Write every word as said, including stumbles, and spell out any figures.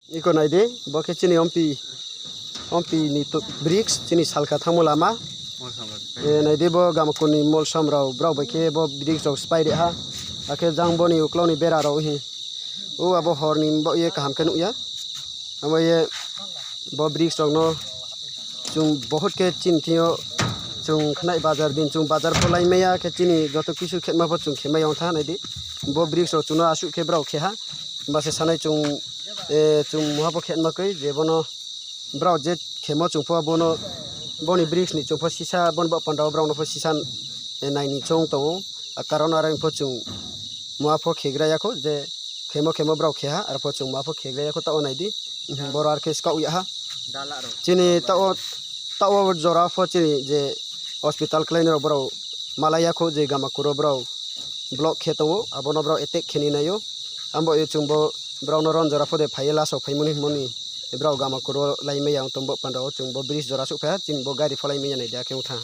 Iko naidi, bo khe chini ompi, ompi ni to-, bricks, chini salka thangmo lama. Mol samrok. E, naidi bo Gamakur ni molsom rok, brao bai khe bo bricks rok spai re ha. Akhe jang boni uklok ni bera rok hi. O abo hor ni bo ye kaham khe nukya. Amo ye bo bricks rok no chwng bohot khe chini thio chwng khnai bazar din chwng bazar pho lai maya khe chini joto kisu khe ma pho chwng khe maya wng tha naidi. Bo bricks rok chwng no aswk khe brao khe ha. Ba se sanai chwng, e, chwng muha pho khe ma kwi je bono brao je khemo chwng pho bono boni bricks ni chwng pho sisa boni bo panda o brao no pho sisa, e, nai ni chwng tongo. A karon aro pho chwng muha pho khe gra ya kho je khemo khemo brao khe ha aro pho chwng muha pho khe gra ya kho ta o naidi. Boro ar khe skau ya ha. Chini ta o, ta o jora pho chini je hospital khlai ni rok brao malai ya kho je Gamakur o brao block khe tongo, abono brao attack khe ni naio. Ambo ye chwng bo brao no ron jora pho de phai ye laso phai mani hwnmani brao Gamakur o lai maya wng tong bo panda o chwng bo bridge jora suk pha chini bo gari phalai maya nai da khe wng tha.